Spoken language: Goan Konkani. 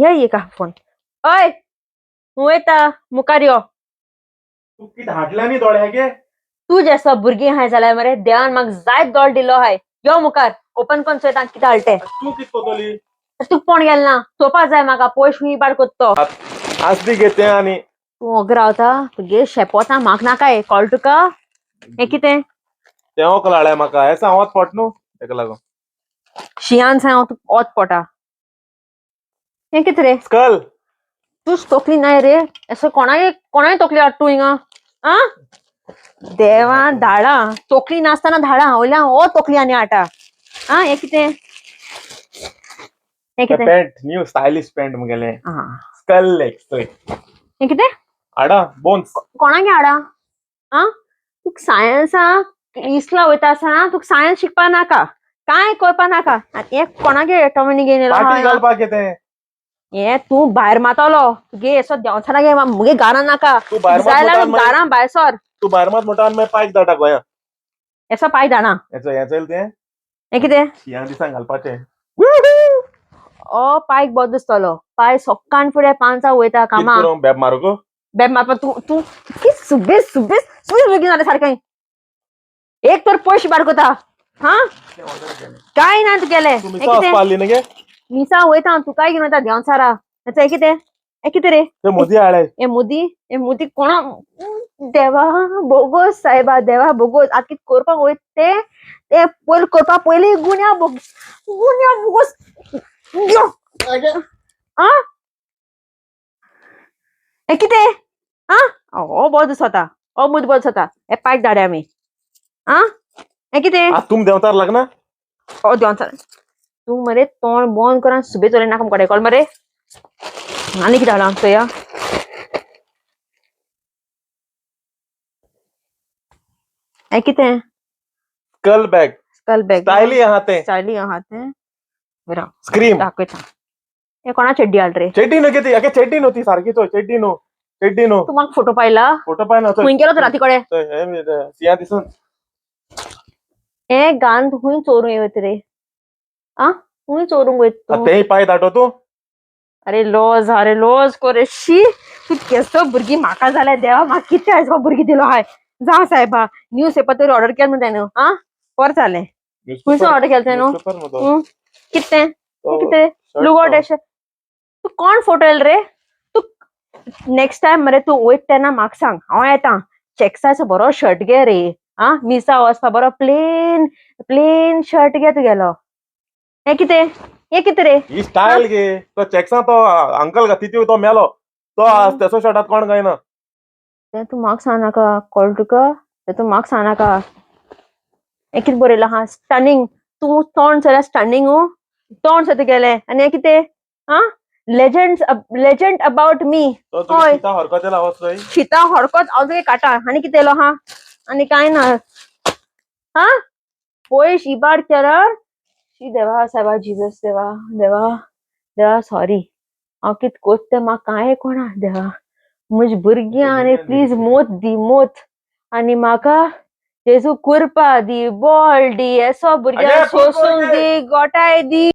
ये का फोन. अय वयता मुखार यो. तू कित हाडल्या न्ही दोळे गे. तूं जेसो भुरगीं आहाय जाल्यार मरे देवान म्हाका जायत दोळ दिलो हाय. यो मुखार ओपन करून चोयता कितें हाडलें तें. तूं कित कोतोली? तूं कोण गेल ना चोवपा जाय म्हाका पयश खूंय इबाड कोत्तो. आज दी घेते आनी तूं ओगो रावता तुगे शेपोता म्हाका नाकाय कळ्ळें तुका. हें कितें? तें ओकल हाडल्या म्हाका हें सांग वत पोट न्हू तेका लागून. शियान सांग हांव तुका ओत पोटा. हें कितें रे? स्कल. तूच तकली नाय रे असो कोणाय कोणाय तकली हाडटा तूं हिंगा. आ देवा धाडा तकली नासतना धाडा वयल्यान हो तकली आनी हाडटा. आ हें कितें? हें कितें? पॅन्ट न्यू स्टायलिश पॅन्ट मुगेलें. A skull X-ray. हें कितें? हाडा बोन्स. कोणाक हाडा? आ तुका सायन्सा इस्ला वयता आसतना तुका सायन्स शिकपा नाका कांय कळपा नाका. आनी हें कोणागे टॉमिनी घेवन येयलो पाटी हांगा? घालपाक येते. हें तूं भायर मातलो तुगे येसो देंवचारा गे मुगे गारां नाका. तूं भायर मात जाय मोठा जाल्यार गारां भायर सर. तूं भायर मात मोठा आनी मागीर पायक धाडटा गोंया. येसो पांय धाडा. हेचो हें चल तें. हें कितें? शियां दिसांक घालपाचें. ओ पायक बरो दिसतलो. पांय सक्काळ फुडें पांचां वयता कित कामाक. करूं बेब मारूंक? बेब मारपा तूं तूं कित सुबेज सुबेज सुबेज बेगीन जालें सारकें. एक तर पयशे बार कोता. हा कांय ना तुगेलें. तूं हें मिसा कितें? वचपा आहली न्ही गे? मिसा वयता हांव तुकाय घेवन वयता देंवचारा. हें कितें? हें कितें रे? ते मोदी हाडले. हे मोदी हे मोदी कोणा देवा बोगोस सायबा देवा बोगोस. आतां कितें करपाक वयता तें तें पयलीं करपा पयलीं गुण्या बोग गुण्या बोगोस. यो. आ हें कितें? आ हो बरो दिसता. हो मुद बरो दिसता. हे पायक धाड्या आमी. आ हें कितें? आतां तुम देंवचार लागना? हो देंवचार तूं मरे तोंड बंद कर आनी सुबेज उलय नाका मुकोडे कळ्ळें मरे. आनी कितें हाडलां चोया. हें कितें? Skull bag. Skull bag. स्टायली आहा तें. स्टायली आहा तें. बरं स्क्रीम. दाखयता. हें कोणा चेड्डी हाड रे? चेड्डी न्हू गे ती. अगे चेड्डी न्हू ती सारकी चोय. चेड्डी न्हू. चेड्डी न्हू. तूं म्हाका फोटो पायला? फोटो पाय ना चोय. खंय गेलो तूं राती कडेन? चोय हें सियां दिसून. हें गान तूं खंय चोरूंक वयता रे? आ खंय चोरूंक वयता तूं? तेंय पांय दाटो तूं. अरे लॉज अरे लॉज कोरे शी. तूं केसो भुरगीं म्हाका जाल्यार देवा म्हाका कितें आयज भुरगीं दिलो हाय. जा सायबा न्यूज पेपर तरी ऑर्डर केलें न्हू तेणें. आ बरें जालें. खंयसून ऑर्डर केलें तें न्हू? कितें तें? हें कितें लुगोट अशें तूं कोण फोटो येयलो रे तूं? नेक्स्ट टायम मरे तूं वयता तेन्ना म्हाका सांग हांव येता. चॅक्साचो बरो शर्ट घे रे. आ मिसा वचपा बरो प्लेन प्लेन शर्ट घे तुगेलो. हें कितें? हें कितें रे? ही स्टायल गे. तो चॅक्सा तो अंकल घाती तो मेलो. तो तेसो शर्टात कोण गायना. तें तूं म्हाका सांग नाका कळ्ळें तुका. तें तूं म्हाका सांग नाका. हें कितें बरयलां आहा स्टनिंग. तूं तोंड जाल्यार स्टनिंग तोंड सो तुगेलें. आनी हें कितें? आ लेजंड लेजंड अबावट मी. तो तुगे हय. शिता हरकत येयला वच चोय. शिता हरकत हांव तुगे काटा. आनी कितें येयलो आहा? आनी कांय ना. हा पयश इबाड केला. शी देवा सायबा जिजस देवा देवा देवा सॉरी. हांव कितें कोत्ता तें म्हाका कांय कोणा देवा. म्हजी भुरगीं आनी प्लीज मोत दी मोत. आनी म्हाका जेजू कुरपा दी बॉल दी येसो भुरग्यांक अगे, सोसूंक दी गोठाय दी.